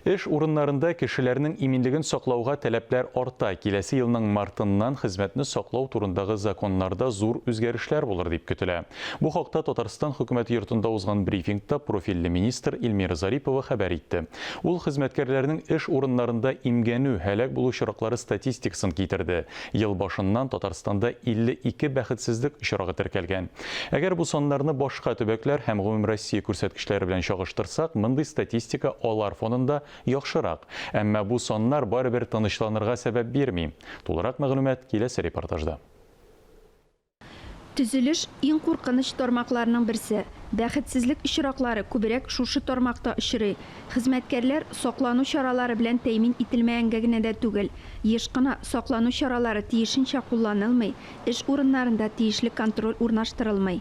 Эш урыннарында кешеләрнең иминлеген саклауга таләпләр арта. Киләсе елның мартыннан хезмәтне саклау турындагы законнарда зур үзгәрешләр булыр дип көтелә. Бу хакта Татарстан Хөкүмәте йортында узган брифингта профильле министр Эльмира Зарипова хәбәр итте. Ул хезмәткәрләрнең эш урыннарында имгәнү, һәлак булу очраклары статистикасын китерде. Ел башыннан Татарстанда 52 бәхетсезлек очрагы теркәлгән. Әгәр бу саннарны башка төбәкләр һәм гомумроссия күрсәткечләре белән чагыштырсак, мондый статистика алар фонында яхшырак. Әмма бу саннар барыбер тынычланырга сәбәп бирми. Тулырак мәгълүмат киләсе репортажда. Төзелеш, иң куркыныч тармакларның берсе. Бәхетсезлек очраклары күбрәк шушы тармакта очрый. Хезмәткәрләр саклану чаралары белән тәэмин ителмәгәнгә генә дә түгел. Еш кына саклану чаралары тиешенчә кулланылмый, Эш урыннарында тиешле контроль урнаштырылмый.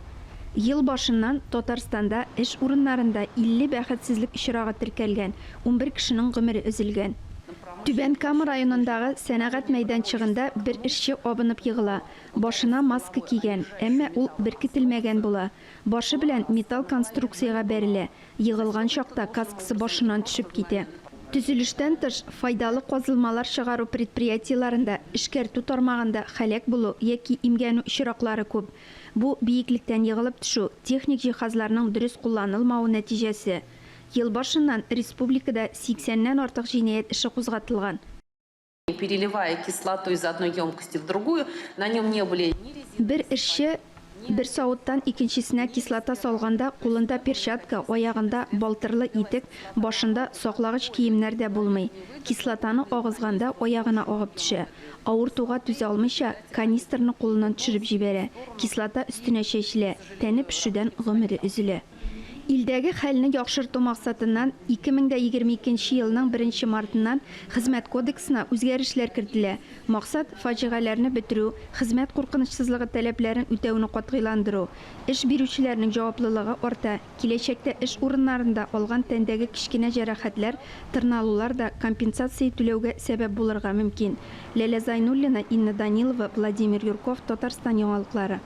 Ел башыннан Татарстанда эш урыннарында 50 бәхетсезлек очрагы теркәлгән, 11 кешенең гомере өзелгән. Түбән Кама районындагы сәнәгать мәйданчыгында бер эшче абынып егыла. Башына маска кигән, әмма ул беркетелмәгән була. Башы белән металл конструкциягә бәрелә. Егылган чакта каскасы башыннан төшеп китә. Төзелештән тыш, файдалы казылмалар чыгару предприятиеләрендә, эшкәртү тармагында һәлак булу яки имгәнү очраклары күп. Бу, биеклектән егылып төшү, техник җиһазларның дөрес кулланылмавы нәтиҗәсе. Ел башыннан республикада сиксәннән артык җинаять эше кузгатылган. Переливая кислоту из одной емкости в другую, на нем не были ни резиновые Бер эшче бер савыттан икенчесенә кислота салганда кулында перчатка, аягында балтырлы итек, башында саклагыч киемнәр дә булмый. Кислотаны агызганда аягына агып төшә. Авыртуга түзә алмыйча, канистрны кулыннан төшереп җибәрә. Кислота өстенә чәчелә, тәне пешүдән гомере өзелә. Илдәге хәлне яхшырту максатыннан 2022 нче елның беренче мартыннан Хезмәт кодексына үзгәрешләр кертелә. Максат, фаҗигаләрне бетерү, хезмәт куркынычсызлыгы таләпләрен үтәүне катгыйландыру. Эш бирүчеләрнең җаваплылыгы арта, киләчәктә эш урыннарында алган тәндәге кечкенә җәрәхәтләр, тырналулар да компенсация түләүгә сәбәп булырга мөмкин. Ләлә Зайнуллина, Инна Данилова, Владимир Юрков, Татарстан яңалыклары.